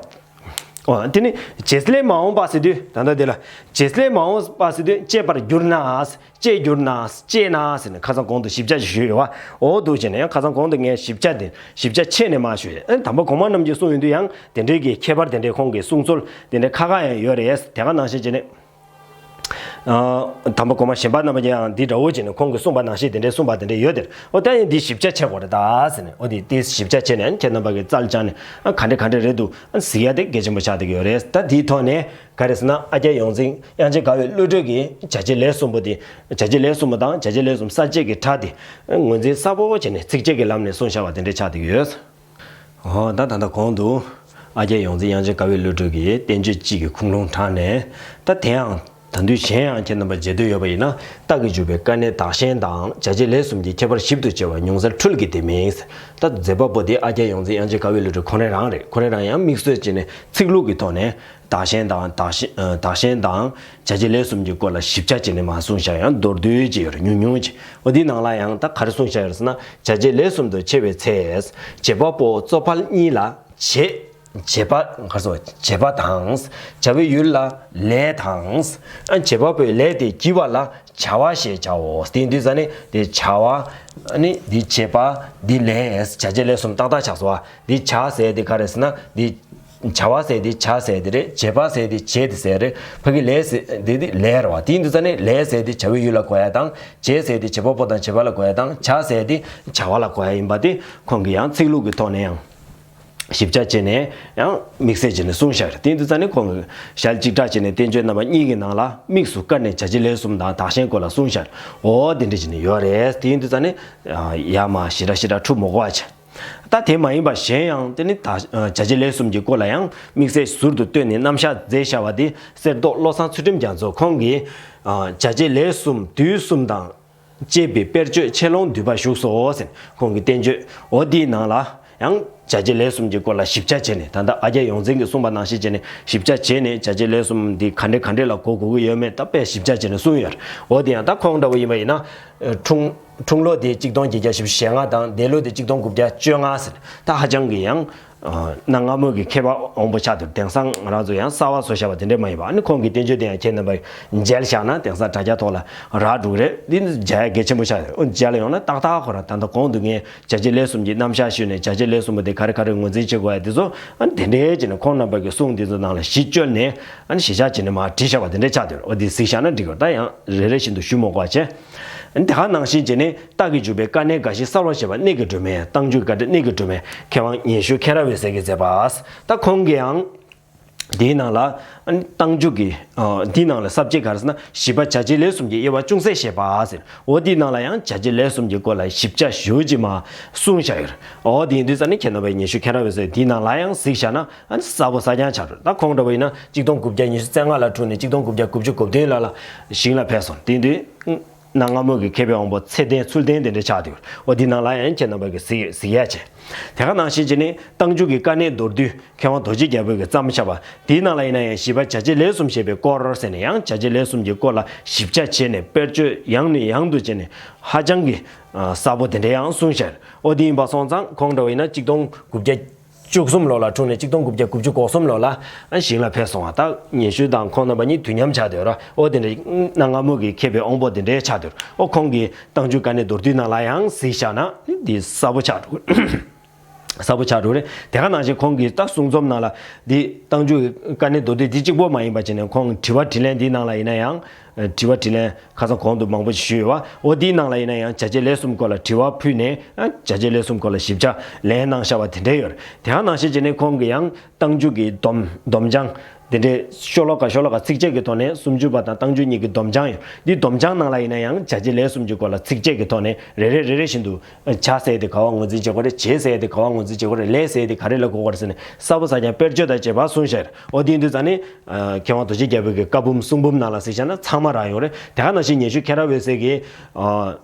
ཨོ། དེ་ནི་བྱེད་ལས་མ་འོངས་པ་ཟེར་དུས་ད་ལྟ་འདི་ལ་བྱེད་ལས་མ་འོངས་པ་ཟེར་དུས་གཅད་པར་འགྱུར་ན། གཅད་འགྱུར་ན། གཅད་ན་ཟེར་ནས་ཁ་སང་གོང་དུ་ཞིབ་ཆ་ཞིག་ཞུས་ཡོད་བ། འོ་འདུག་བྱས་ནས་ཡང་ཁ་སང་གོང་དུ་ངས་ཞིབ་ཆ་དེ་ཞིབ་ཆ་ཕྱེ་ནས་མ་ཞུས། ཨ། དམ་པ་གོང་མ་རྣམས་ཀྱིས་གསུངས་ཡོང་དུས་ཡང་དེ་འདྲའི་གི་ཁྱད་པར་དེ་འདྲའི་ཁོང་གི་གསུང་ཚུལ་དེ་འདྲའི་ཁ་ཁ་ཡང་ཡོད་རེད། དེ་ག་ནང་བཞིན་བྱས་ནས། ཨ། དམ་པ་གོང་མ་གཞན་པ་རྣམས་ཀྱིས་ཡང་འདི་འདྲ་བོ་བྱས་ནས་ཁོང་གིས་གསུངས་པ་ནང་བཞིན་དེ་འདྲའི་གསུངས་པ་དེ་འདྲའི་ཡོད་དེ། འོ་ད་ཡང་འདི་ཞིབ་ཆ་ཕྱེ་དགོས་རེད་ད་ཟེར་ནས། འོ་དེ་དེ་ཞིབ་ཆ་བྱས་ནས་ཁྱེད་རྣམ་པ་གིས་རྩལ་སྦྱངས་ནས། ཨ། ག་འདྲ་ག་འདྲ་རེད་འདུག་ཨ། གཟིགས་ཡ་དེ་གལ་ཆེན་པོ་ཆགས་བསྡད་ཀྱི་ཡོད་རེད། ད་དེའི་ཐོག་ནས། ག་རེ་ཟེར་ན་ཨ་ཀྱཱ་ཡོངས་འཛིན་དབྱངས་ཅན་དགའ་བའི་བློ་གྲོས་ཀྱིས་བྱ་བྱེད་ལས་གསུམ་པོ་དེ། བྱ་བྱེད་ལས་གསུམ་པོ་དང་བྱ་བྱེད་ལས་གསུམ་ས་བཅད་ཀྱི་ཕྲ་དེ་ངོས་འཛིན་གསལ་པོ་བྱས་ནས་ཚིགས་བཅད་ཀྱི་ལམ་ནས་གསུངས་བཞག་པ་དེ་འདྲ་ཆགས་བསྡད་ཀྱི་ཡོད། འོ་ད་ད་ལྟ་གོང་དུ་ཨ་ཀྱཱ་ཡོངས་འཛིན་དབྱངས་ཅན་དགའ་བའི་བློ་གྲོས་ཀྱིས་བསྟན་བཅོས་གཅིག་གི་ཁུངས་ལུང་དྲངས་ནས། ད་དེའང་ད་དུང་གཞན་ཡང་ཁྱེད་རྣམ་པ་མཇལ་འདོད་ཡོད་པ་ཡིན་ན། རྟགས་ཀྱི་འཇུག་པའི་དཀའ་གནད་བདག་གཞན་དང་བྱ་བྱེད་ལས་གསུམ་གྱི་ཁྱད་པར་ཞིབ་ཏུ་དཔྱད་པ་ཉུང་མཐར་འཕྲུལ་གྱི་ལྡེ་མིག་ད་མཛད་པ་པོ་དེ་ཨ་ཀྱཱ་ཡོངས་འཛིན་དབྱངས་ཅན་དགའ་བའི་བློ་གྲོས་ཁོ་རང་རང་རེད། ཁོ་རང་རང་ཡང་དམིགས་བསལ་བྱས་ནས་ཚིག་ལྷུག་གི་ཐོག་ནས། བདག་གཞན་དང་བདག་གཞན་བདག་གཞན་དང་བྱ་བྱེད་ལས་གསུམ་གྱི་སྐོར་ལ་ཞིབ་ཆ་བྱས་ནས་མར་གསུངས་བཞག་ཡང་མདོར་བསྡུས་ཅིག་ཡོད་རེད། ཉུང་ཉུང་ཅིག་འོ་འདིའི་ནང་ལ་ཡང་ད་ག་རེ་གསུངས་བཞག་ཡོད་རེད་ཟེར་ན། བྱ་བྱེད་ལས་གསུམ་དུ་ཕྱེ་བའི་ཚེ། བྱེད་པ་པོ་གཙོ་ཕལ་གཉིས་ལ་བྱེད། བྱེད་པ་ག་རེ་ཟེར། བྱེད་པ་དང་། བྱ་བའི་ཡུལ་ལ་ལས་དང་། ཨ། བྱེད་པ་པོའི་ལས་དེ་བགྱི་བ་ལ་བྱ་བ་ཞེས་བྱའོ། དེ་འདི་ཟ་ནི་དེ་བྱ་བ། ཨ་ནི་འདི་བྱེད་པ། འདི་ལས། བྱ་བྱེད་ལས་གསུམ་ཏག་ཏག་ཆགས་སོང་བ། འདི་བྱ་ཟེར་དེ་ག་རེ་ཟེར་ན་འདི། བྱ་བ་ཟེར་དེ་བྱ་ཟེར་དེ་རེད། བྱེད་པ་ཟེར་དེ་བྱེད་དེ་ཟེར་རེད། ཕ་གི་ལས་ཟེར་དེ་དེ་ལས་རེད་བ། དེ་འདི་ཟ་ནི་ལས་ཟེར་དེ་བྱ་བའི་ཡུལ་ལ་གོ་ཡ་དང་། བྱེད་ཟེར་དེ་བྱེད་པ་པོ་དང་བྱེད་པ་ལ་གོ་ཡ་དང་། བྱ་ཟེར་དེ་བྱ་བ་ལ་གོ་ཡ་ཡིན་པ་དེ་ཁོང་གིས་ཡང་ཚིག་ལྷུག་གི་ཐོག་ནས་ཡང་། ཞིབ་ཆ་བྱས་ནས་ཡང་དམིགས་བསལ་བྱས་ནས་གསུངས་བཞག་རེད། དེ་འདི་ཙང་ནས་ཁོང་གིས་ཞལ་གཅིག་གྲགས་བྱས་ནས་བསྟན་བཅོས་རྣམ་པ་གཉིས་ཀྱི་ནང་ལ་དམིགས་སུ་བཀར་ནས་བྱ་བྱེད་ལས་གསུམ་དང་བདག་གཞན་སྐོར་ལ་གསུངས་བཞག་འོ་དེ་འདྲ་བྱས་ནས་ཡོད་རེད། དེ་འདི་ཙང་ནས་ཡར་མར་ཞེ་དྲག་ཞེ་དྲག་འཁྲུག་མི་དགོས་པ་བྱས། ད་དེ་མ་ཡིན་པ་གཞན་ཡང་དེ་ནི་ད་བྱ་བྱེད་ལས་གསུམ་གྱི་སྐོར་ལ་ཡང་དམིགས་བསལ་ཟུར་དུ་བཏོན་ནས་རྣམ་གཞག་མཛད་བཞག་པ་དེ་གསེར་མདོག་བློ་བཟང་ཚུལ་ཁྲིམས་རྒྱ་མཚོ་ཁོང་གིས་བྱ་བྱེད་ལས་གསུམ་དུས་གསུམ་དང་བཅས་པའི་དཔེར་བརྗོད་ཆེ་ལོང་འདུས་པ་བཞུགས་སོ་ཟེར་ཁོང་གི་བསྟན་བཅོས་འོ་དེའི་ནང་ལ་ཡང་བྱ་བྱེད་ལས་གསུམ་གྱི་སྐོར་ལ་ཞིབ་ཆ་བྱས་ནས། ད་ལྟ་ཨ་རྒྱ་ཡོངས་འཛིན་གྱིས་གསུངས་པ་ནང་བཞིན་བྱས་ནས་ཞིབ་ཆ་བྱས་ནས་བྱ་བྱེད་ལས་གསུམ་འདི་ག་འདྲ་ག་འདྲ་ལ་གོ་དགོས་ཀྱི་ཡོད་མེད་ད་དཔེ་ཞིབ་ཆ་བྱས་ནས་གསུངས་ཡོད་རེད། འོ་དེ་ཡང་ད་ཁོང་འདྲ་བོ་ཡིན་པ་ཡིན་ན་འཁྲུངས་འཁྲུངས་ལོ་དེ་གཅིག་སྟོང་བརྒྱད་བརྒྱ་བཞི་བཅུ་ཞེ་ལྔ་དང་འདས་ལོ་དེ་གཅིག་སྟོང་དགུ་བརྒྱ་བཅོ་ལྔ་ཟེར། ད་ཧ་ཅང་གི་ཡང་གནའ་སྔ་མོ་གི་མཁས་པ་དབང་པོ་ཆགས་འདུག་དེང་སང་ང་རང་ཚོ་ཡང་གསར་བ་བཟོ་བཞག་པ་དེ་འདྲ་མ་ཡིན་པ། ཨ་ནི་ཁོང་གི་བསྟན་བཅོས་དེ་ཡང་ཁྱེད་རྣམ་པས་མཇལ་བཞག་ན་དེང་སང་དྲ་རྒྱ་ཐོག་ལ་རག་འགྲོ་གི་རེད། འདི་མཇལ་ཡ་གལ་ཆེན་པོ་ཆགས་ཡོད། ཨོ་མཇལ་ཡོང་ན་ཏག་ཏག་ཁོ་རང་ད་ལྟ་གོང་དུ་ངས་བྱ་བྱེད་ལས་གསུམ་གྱི་རྣམ་གཞག་ཞུས་ནས་བྱ་བྱེད་ལས་གསུམ་པོ་དེ་ག་རེ་ག་རེ་ངོས་འཛིན་བྱེད་དགོས་ཡ་དེ་ཚོ་ཨ་དེ་འདྲའི་བྱས་ནས་ཁོང་རྣམ་པ་གི་གསུང་དེ་ཚོ་ནང་ལ་གཞི་བཅོལ་ནས་ཨ་ནི་གཞི་བཞག་བྱས་ནས་མར་བྲིས་བཞག་པ་དེ་འདྲ་ཆགས་འདུག་ཨོ་དེ་གཟིགས་བཞག་ན་འགྲིག་གི་རེད། ད་ཡང་རེ་རེ་བཞིན་དུ་ཞུ་མ་དགོས་པ་བྱས། དེ་ག་ནང་བཞིན་བྱས་ནས་རྟགས་ཀྱིས་འཇུག་པའི་དཀའ་གནད་འགའ་ཞིག་གསལ་བར་བྱེད་པ་གནད་ཀྱི་སྒྲོན་མེ། རྟགས་འཇུག་དཀའ་གནད་གནད་ཀྱི་སྒྲོན་མེ་མཁས་དབང་ཉན་ཤུལ་མཁྱེན་རབ་འོད་ཟེར་གྱིས་མཛད་པ། ད་ཁོང་གིས་ཡང་དེའི་ནང་ལ་རྟགས་འཇུག་གི་འདིའི་ནང་ལ་ས་བཅད་ག་རེ་ཟེར་ན་བཞི་པ་བྱ་བྱེད་ལས་གསུམ་གྱི་དབྱེ་བ་ཅུང་ཟད་བཤད་པ་ཟེར། འོ་དེའི་ནང་ལ་ཡང་བྱ་བྱེད་ལས་གསུམ་གྱི་སྐོར་ལ་ཞིབ་ཆ་ཞེ་པོ་ཅིག་མར་གསུངས་བཞག་ཡོད་རེད། འོ་དེ་ཡིན་དུས་ཙ་ནི་ཁྱེད་རྣམ་པས་ཉན་ཤུལ་མཁྱེན་རབ་འོད་ཟེར་དེའི་ནང་ལ་ཡང་གཟིགས་བཞག་ན་ཨ་ནི་གསལ་པོ་གསལ་རྐྱང་ཆགས་འགྲོ། ད་ཁོང་འདྲ་བོ་ཡིན་ན་གཅིག་སྟོང་དགུ་བརྒྱ་ཉི་ཤུ་རྩ་ལྔ་ལ་འཁྲུངས་ནས་གཅིག་སྟོང་དགུ་བརྒྱ་དགུ་བཅུ་གོ་བདུན་ལ་ལ་ཞིང་ལ་ཕེབས་སོང་། དེ་དུས་གནའ་སྔ་མོ་གི་མཁས་པའི་དབང་པོ་ཚད་ལྡན་ཚུལ་ལྡན་དེ་འདྲ་ཆགས་འདུག་འོ་དེ་ནང་ལ་ཡང་ཁྱེད་རྣམ་པ་གིས་གཟིགས་གཟིགས་ཡ་བྱས། དེ་ག་ནང་བཞིན་བྱས་ནས་རྟགས་འཇུག་གི་དཀའ་གནད་མདོར་བསྡུས་མཁས་དབང་རྡོ་རྗེ་རྒྱལ་པོ་གིས་བརྩམས་བཞག་པ་དེའི་ནང་ལ་ཡིན་ན་ཡང་བཞི་པ་བྱ་བྱེད་ལས་གསུམ་ཞེས་པའི་སྐོར་ཟེར་ནས་ཡང་བྱ་བྱེད་ལས་གསུམ་གྱི་སྐོར་ལ་ཞིབ་ཆ་བྱས་ནས་དཔེར་བརྗོད་ཡང་ནས་ཡང་དུ་བྱས་ནས་ཧ་ཅང་གི་གསལ་པོ་དེ་འདྲ་ཡང་གསུངས་བཞག་འོ་དེ་ཡིན་པ་སོང་ཙང་ཁོང་འདྲ་བོ་ཡིན་ན་གཅིག་སྟོང་དགུ་བརྒྱ་བཅུ་གསུམ་ལོ་ལ་འཁྲུངས་ནས་གཅིག་སྟོང་དགུ་བརྒྱ་དགུ་བཅུ་གོ་གསུམ་ལོ་ལ་ཞིང་ལ་ཕེབས་སོང་བ། ད་ཉན་ཤུལ་དང་ཁོང་རྣམ་པ་གཉིས་དུས་མཉམ་ཆགས་བསྡད་ཡོད་ར། འོ་དེ་འདྲ་གནའ་སྔ་མོ་གི་མཁས་པའི་དབང་པོ་དེ་འདྲའི་ཆགས་བསྡད་ཡོད། འོ་ཁོང་གིས་རྟགས་འཇུག་དཀའ་གནད་མདོར་བསྡུས་ནང་ལ་ཡང་གཟིགས་བཞག་ན་འདི་གསལ་པོ་ཆགས་འགྲོ། གསལ་པོ་ཆགས་འགྲོ་རེད། དེ་ག་ནང་བཞིན་ཁོང་གིས་ད་གསུང་རྩོམ་ནང་ལ་འདི་རྟགས་འཇུག་དཀའ་གནད་མདོར་བསྡུས་འདི་གཅིག་པོ་མ་ཡིན་པ་བྱས་ནས་ཁོང་དྲི་བ་དྲིས་ལན་འདིའི་ནང་ལ་ཡིན་ན་ཡང་དྲི་བ་དྲིས་ལན་ཁ་སང་གོང་དུ་མང་པོ་ཞིག་ཞུས་ཡོད་པ། འོ་འདིའི་ནང་ལ་ཡིན་ན་ཡང་བྱ་བྱེད་ལས་གསུམ་སྐོར་ལ་དྲི་བ་ཕུལ་ནས་བྱ་བྱེད་ལས་གསུམ་སྐོར་ལ་ཞིབ་ཆ་ལན་གནང་བཞག་པ་དེ་འདྲ་ཡོད་རེད། དེ་ག་ནང་བཞིན་བྱས་ནས་ཁོང་གིས་ཡང་རྟགས་འཇུག་གི་སྡོམ་སྡོམ་བྱང་དེ་འདྲའི་ཤོ་ལོ་ཀ་ཤོ་ལོ་ཀ་ཚིགས་བཅད་ཀྱི་ཐོག་ནས་སུམ་ཅུ་པ་དང་རྟགས་འཇུག་གཉིས་ཀྱི་སྡོམ་བྱང་ཡོད། འདི་སྡོམ་བྱང་ནང་ལ་ཡིན་ན་ཡང་བྱ་བྱེད་ལས་གསུམ་གྱི་སྐོར་ལ་ཚིགས་བཅད་ཀྱི་ཐོག་ནས་རེ་རེ་རེ་རེ་བཞིན་དུ་བྱ་ཟེར་ཡས་དེ་ག་པར་ངོས་འཛིན་བྱེད་དགོས་རེད། བྱེད་ཟེར་ཡས་དེ་ག་པར་ངོས་འཛིན་བྱེད་དགོས་རེད། ལས་ཟེར་ཡས་དེ་ག་རེ་ལ་གོ་དགོས་རེད་ཟེར་ནས་གསལ་པོ་གསལ་རྐྱང་དཔེར་བརྗོད་དང་བཅས་པ་གསུངས་བཞག་འོ་དེ་ཡིན་དུས་ཙང་ནི་མཁས་དབང་རྡོ་རྗེ་རྒྱལ་པོ་གི་བཀའ་འབུམ་གསུང་འབུམ་ནང་ལ་གཟིགས་བཞག་ན་ཚང་མ་རག་ཡོང་རེད། དེ་ག་ནང་བཞིན་ཉན་ཤུལ་མཁྱེན་རབ་འོད་ཟེར་གྱིས། ཨ།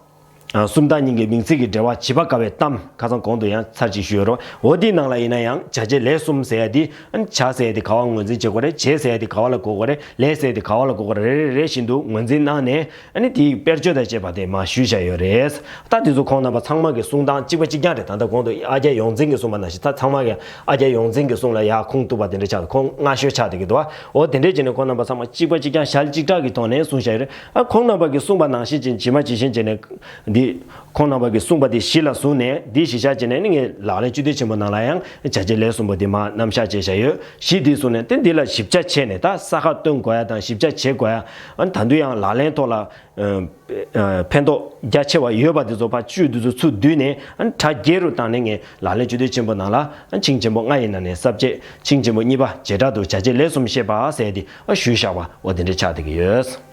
ཨ། སུམ་རྟགས་གཉིས་ཀྱི་མིང་ཚིག་གི་འབྲེལ་བ་བྱིས་པ་དགའ་བའི་གཏམ་ཁ་སང་གོང་དུ་ཡང་ཚར་གཅིག་ཞུས་ཡོད་རེད། འོ་འདིའི་ནང་ལ་ཡིན་ན་ཡང་བྱ་བྱེད་ལས་གསུམ་ཟེར་ཡ་འདི་ཨ་ནི་བྱ་ཟེར་ཡ་འདི་ག་པར་ངོས་འཛིན་བྱེད་དགོས་རེད། བྱེད་ཟེར་ཡ་འདི་ག་པ་ལ་གོ་དགོས་རེད། ལས་ཟེར་ཡ་འདི་ག་པ་ལ་གོ་དགོས་རེད། རེ་རེ་རེ་བཞིན་དུ་ངོས་འཛིན་གནང་ནས་ཨ་ནི་དེའི་དཔེར་བརྗོད་དང་བཅས་པ་དེ་མར་ཞུས་བཞག་ཡོད་རེད། ད་དེ་ཚོ་ཁོང་རྣམ་པ་ཚང་མ་གི་གསུང་སྟངས་གཅིག་པ་གཅིག་རྐྱང་རེད། ད་ལྟ་གོང་དུ་ཨ་རྒྱ་ཡོངས་འཛིན་གྱིས་གསུངས་པ་ནང་བཞིན་ད་ཚང་མ་གི་ཨ་རྒྱ་ཡོངས་འཛིན་གྱིས་གསུངས་ལ་ཡར་ཁུངས་གཏུགས་པ་དེ་འདྲ་ཆགས་ཁོང་སྔ་ཤོས་ཆགས་བསྡད་ཀྱི་འདུག་བ། འོ་དེ་འདྲས་བྱས་ནས་ཁོང་རྣམ་པ་ཚང་མ་གཅིག་པ་གཅིག་རྐྱང་ཞལ་གཅིག་གྲགས་ཀྱི་ཐོག་ནས་གསུངས་བཞག་ཡོད་རེད། ཨ་ཁོང་རྣམ་པ་གིས་གསུངས་པ་ནང་བཞིན་ཇི་མ་ཇི་བཞིན་བྱས་ནས་འདི། ཁོང་རྣམ་པ་གིས་གསུངས་པ་དེ་གཞི་ལ་བཟུང་ནས་འདི་གཞི་བཞག་བྱས་ནས་ནི་ངས་ལག་ལེན་བཅུ་བདུན་ཆེན་པོ་ནང་ལ་ཡང་བྱ་བྱེད་ལས་གསུམ་པོ་དེ་མར་རྣམ་གཞག་བྱས་བཞག་ཡོད། གཞི་འདི་བཟུང་ནས་དེ་འདི་ལ་ཞིབ་ཆ་བྱས་ནས་ད་ས་ཁ་སྟོན་དགོས་ཡ་དང་ཞིབ་ཆ་བྱེད་དགོས་ཡ། ཨ་ནི་ད་དུང་ཡང་ལག་ལེན་ཐོག་ལ་ཨ་ཨ་ཕན་ཐོགས་རྒྱ་ཆེ་བ་ཡོད་པ་དེ་ཚོ་ཕར་བཅུད་དེ་ཚོ་ཚུར་བསྡུས་ནས་ཨ་ནི་གྲ་རྒྱས་རུ་བཏང་ནས་ངས་ལག་ལེན་བཅུ་བདུན་ཆེན་པོ་ནང་ལ་ཨ་ཆིངས་ཆེན་པོ་ལྔ་ཡི་ནང་ནས་ས་བཅད་ཆིངས་ཆེན་པོ་གཉིས་པ་བྱེ་བྲག་ཏུ་བྱ་བྱེད་ལས་གསུམ་བཤད་པ་ཟེར་ཏེ་ཨ་ཞུས་བཞག་པ་འོ་དེ་འདྲ་ཆགས་བསྡད་ཀྱི་ཡོད།